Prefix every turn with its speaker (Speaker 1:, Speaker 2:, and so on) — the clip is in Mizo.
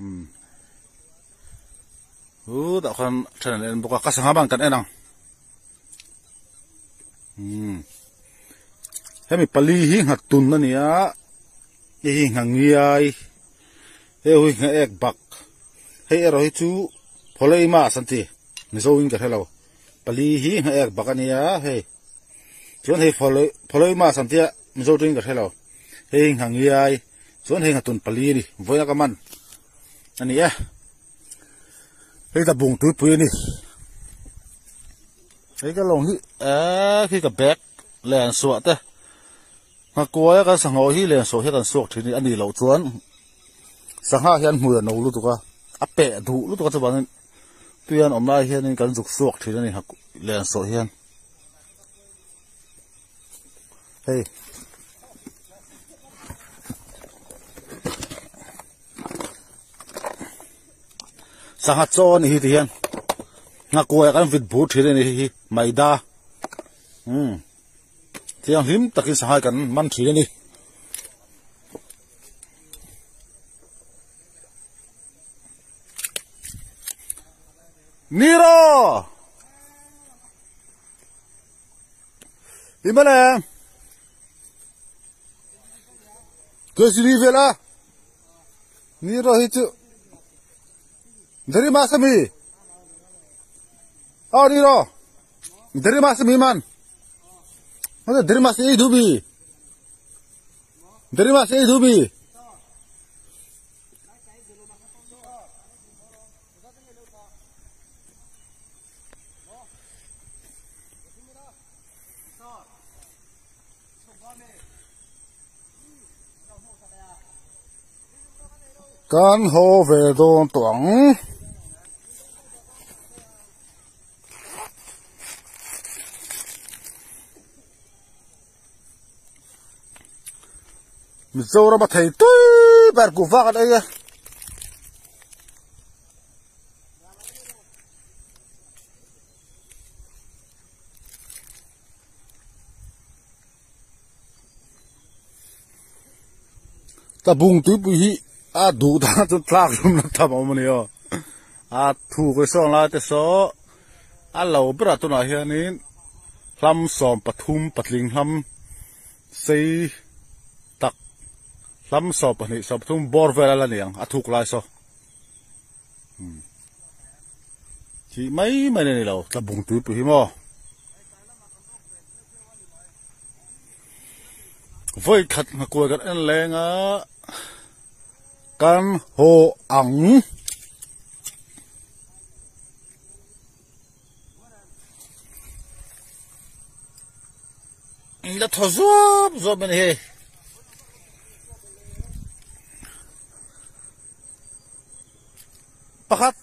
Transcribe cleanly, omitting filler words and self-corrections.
Speaker 1: Umm Chutah khan then an en bawk a ka sangha ban kan en ang umm hemi pali hi nghat tun a ni a hei hi ngha ngiai hei hi ngha ek bak hei erawh hi chu phawlei mas an ti mizo in ka hre lo pali hi ngha ek bak a nia hei chuan hei phawlei phawlei mas an tia mizo tawngin ka hre lo hei hi ngha ngiai chuan hei ngha tun pali a ni vawiin a ka man a ni e hei ta bung tuipui a ni hei ka lawng hi eee khi ka bag len suah te nghakuai a kan sangha hi len suah hi kan suak thin a ni loh chuan sangha hian hmui a no lutuk a a peh duh lutuk a chuvangin tui an awm lai hianin kan zuk suak thin a ni len suah hian hei. Sangha chaw a ni hi ti hian nghakuai ah kan vit bur thin a ni hi maida umm thianghlim takin sangha hi kan man thin a ni. Niro! Imale! Kesiri vela! Niro hi chu Dari mas ami Oh Niro Dari mas ami man Masa dari mas ei dubi Dari mas ei dubi Kan haw ve dawn tawh ang. Mizoram a thei tui ber kuhva kan ei a. Tabung tuipui hi a duh dan chu tlak hlum na tham a awm a ni aw a thu ka sawn lai te saw a lo berah tunah hianin hlam 13 patling hlam sei tak hlam 12 13 bawr vel a la ni ang a thuk lai saw thih mai mai a ni lo tlabung tuipui hi maw. Vawi khat nghakuai kan en leng a kan haw ang. La thaw zuap zuap a ni hei. Pakhat.